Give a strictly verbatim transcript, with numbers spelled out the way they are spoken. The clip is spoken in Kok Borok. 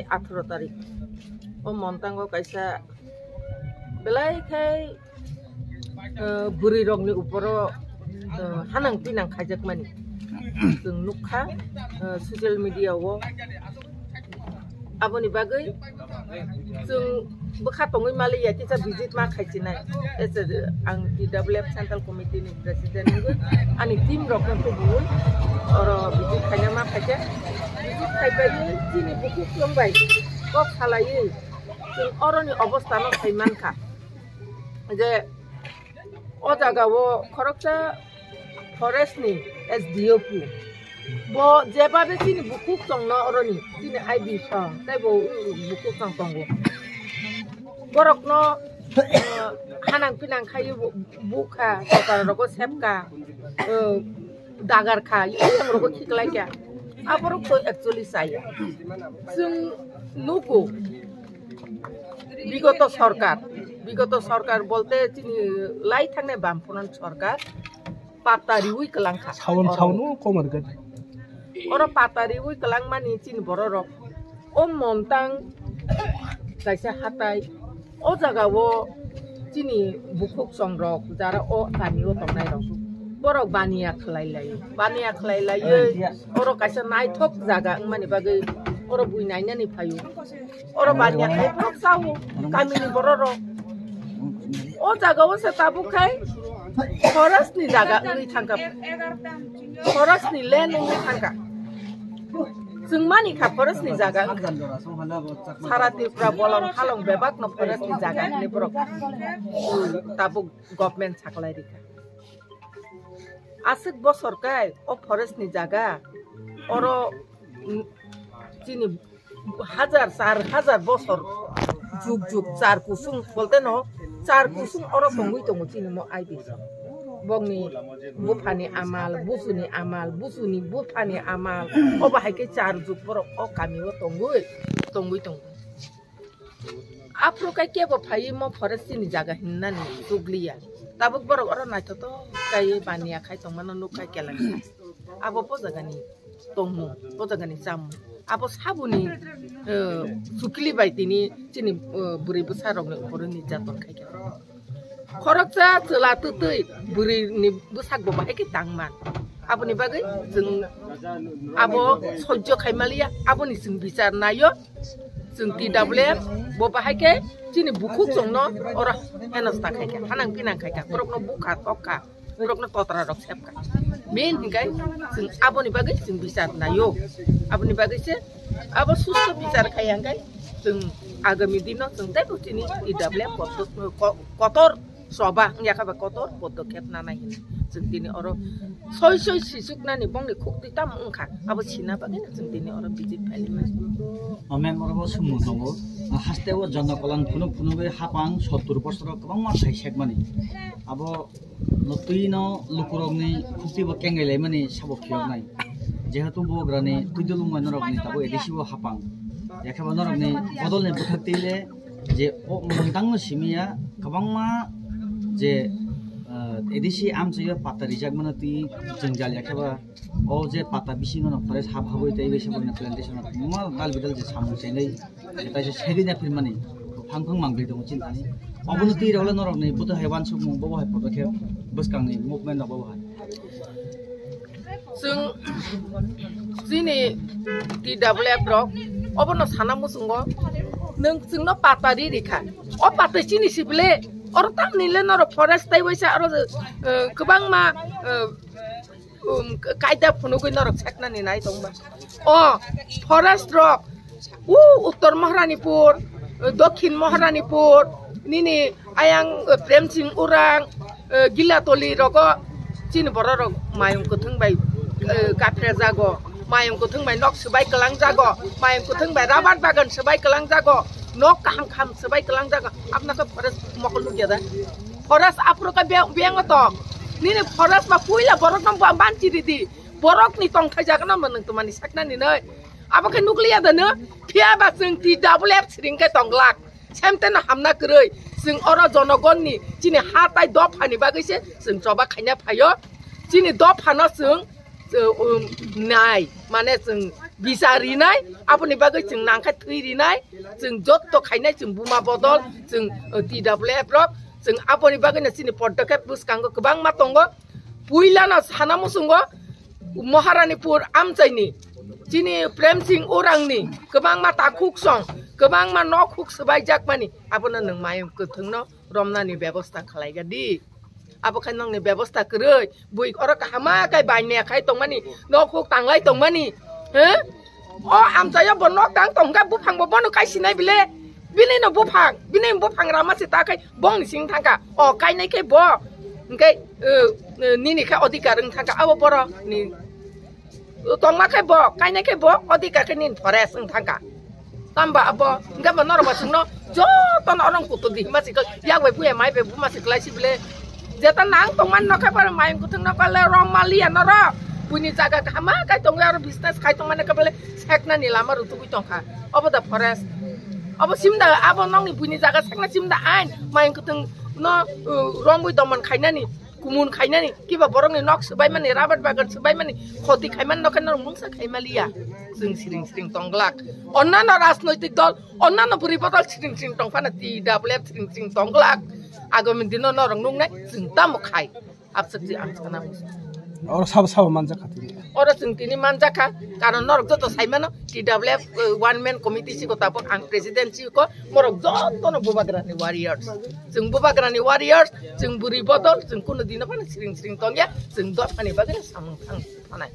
Atharo tarik. O montango kaisa belai khai, eh, bwrwi rokni uporo, eh, hanang pinang khaijakmani. Chwng nukha, eh, social media o. Aboni bagwi chwng bwkha tongwi maliya kisa visit ma khaisinai. Ese ang T W F Central Committee ni President wngwi ani team rok no kubui oro visit khaina ma khaikha. Visit khaibai chini bukhuk chwng bai kok salaiwi chwng oroni obostha no sai mankha je o jaga o khoroksa forest ni S D O P bo jebabe chini bukhuk chwng no oroni chini I B song tei bo bukhuk chwng tongo. Borok no, eh, hanang pinang khai bukha, tokar rogo sepka, eh, dagar kha, yang rogo khiklai kha. Aborok to actually saya. Chwng nugo bigoto sorkar, bigoto sorkar bolte chini lai thangnai Bamfront sorkar patta riwi kwlang kha. Saun saunu komar gani. Oro patta riwi kwlang mani chini borok rok. O montang kaisa hatai, o jaga o chini bukhuk chwng rok jara o kami o tongnai rok borok baniya khlai lai, baniya khlai lai, oro kaisa naithok jaga wngmani bagwi oro bui nainani phaio, oro baniya khai borok chao kamini borok rok. O jaga o se tabuk khai forest ni jaga wngwi thangkha, forest ni land wngwi thangkha. Chwng mani kha forest ni jaga wngkha. Sara Tripura bolong halong bebak no forest ni jaga hinwi borok tabuk government saklai rikha. Aswk bosor kai o forest ni jaga oro, mm, chini hajar, char hajar bosor jug jug char kusung bolte no char kusung oro tongwi tongo chini mo I B song. Bokni buphani amal, busuni amal, busuni buphani amal, obo hai khe char jug borok o kami o tongwi, tongwi tongo. Aphuru kai kebo phaiwi mo forest ni jaga hinnani chukliya. Tabuk borok oro naithotok kai baniya khai tongmano nuk khai kelengsa. Abo bo jagani tongmung, bo jagani chamung. Abo saboni, eh, chukli bai tini chini, eh, bwrwi bwsa rokni uporo nirjaton khai kha. Khoroksa chwla twtwi bwrwini bwsak bo bahai khe tangman. Aboni bagwi chwng abo sojjo khai maliya, aboni chwng bichar naio. Chwng T W F bo bahai khe chini bukhuk chwngno oro henosta khai kha, hanang pinang khai kha, borokno bukha tok kha. Borokno totra rok sepkha. Main hinkhe chwng aboni bagwi chwng bichar naio. Aboni bagwi se abo susto bichar khai hwnkhe chwng agami dino chwng teibo chini T W F kotor, ko-, kotor soba wngya khe ba kotor podokhep nanai hinwi chwng tini oro soi soi sisuknani bongni khuk twi tamo wngkha abo sina bagwi chwng tini oro visit phailima. O mem oro bo sumung tongo. Haste o Jana Kalan phunuk phunugwi hapang sottur bosoro kwbangma thai sekmani. Abo no twi no lukurokni khukti bo kengai laimani sabo phiyoknai. Jehetu bugrani twi dulung bai norokni tabuk A D C bo hapang. Yakhe bo norokni bodolni bwkhak twi le je o mungtangno simiya kwbangma je, ah, A D C amchaiyo pata rijak mano twi jwngjal yakhe ba o je pata bisingo no forest hap habwi tei bai se bo plantation no kwbangma dal bidal je samung chainai. Kaisa sedi na philmani, phang phang mangli tongo chini thani. Obono twi rok le norok ni buto hai wansuk mung bobo hai photo khe bwskang ni movement rok bobo hai. Chwng chini T W F rok obono sana muchungo nwng chwngno pata ri rikha. O pata chini sibile oro tamni le norok forest tai waisa oro, eh, kwbangma, eh, um, kaida phunugwi norok seknani nai tongba. O forest rok, u Uttor Maharanipur, Dokhin Maharanipur, nini ayang, uh, Prem Singh Urang, uh, Gilatoli rogo chini borok rok mayung kwthwng bai, uh, kaphre jago, mayung kwthwng bai nok swbai kwlang jago, mayung kwthwng bai rabar bagan swbai kwlang jago, nok kaham kaham swbai kwlang jago, apna khe forest mokol nukya da? Forest aphuru khe beng, bengo tong. Nini forest ba puila borok no ba manchi ridi. Borok ni tong thai jaga no nwng twmani sakna ni noi. Abo khe nukliya da no. Phiya ba chwng T W F siring khe tong glak. Semte no hamna kwrwi. Chwng oro jonogon ni chini ha tai dopha ni bagwi se chwng choba khaina phaio. Chini dopha no chwng, chwng, um, nai. Mane chwng Bisa rinai, aboni bagwi chwng nangkhe thwi rinai, chwng jotto khainai, chwng buma bodol, chwng, uh, T W F rok, chwng aboni bagwino chini podokep bwskango kwbangma tongo. Puilano sana muchungo Maharanipur amchaini chini Prem Singh Urangni kwbangma takhuk song, kwbangma nok huk swbaijakmani, abono nwng mayung kwthwngno romnani bebosta khlaiga di. Abo khai nokni bebosta kwrwi, bui oro kahama khai bai mia khai tongmani, nok huk tanglai tongmani, he? O amchaio bo nok tang tongkha, buphang bo bono kai sinai bile, bini no buphang, bini buphang rama se ta khai bongni sing thangkha, o kainai khe bo, hingke, eh, eh, nini khe odhikar wng thangkha, abo borok ni tongma khe bo, kainai khe bo, odhikar khe nini forest wng thangkha. Tamba abo, hingke bo norok bo chwngno jotono orang kutu di hima sikal, yak bai buya mai bai buma siklai si bile. Jeta nang tongmani nokha pare mayung kutung nokha le rom maliya norok. Buini jaga kahama kai tongo aro business khai tongmani khe bele seknani lama rutugui tongkha. Obo da forest. Obo simda abo nokni buini jaga sekna simda ain mayung kutung no, uh, romgui domon khainani. Kumun khainani, kiba borokni nok swbaimani, rabar bagan swbaimani, khoti khaimani nokhe norok mungsa khaimaliya. Chwng siring siring tongglak. Onnano rajnoitik dol, onnano bwrwi bodol siring siring tongphano T W F siring siring tongglak. Agami dino norok nuknai, chwng tamo khai. Absakchi ang sana musa. Oro sabo sabo manjak kha tini. Oro chwng tini manjak kha, karon norok joto saimano T W F, uh, one man committee si ko tabuk ang president si ko, morok jotono Bubagrani warriors. Chwng Bubagrani warriors, chwng bwrwi bodol, chwng kuno dino phano siring siring tongya, chwng dophani bagwi samung thang thanai.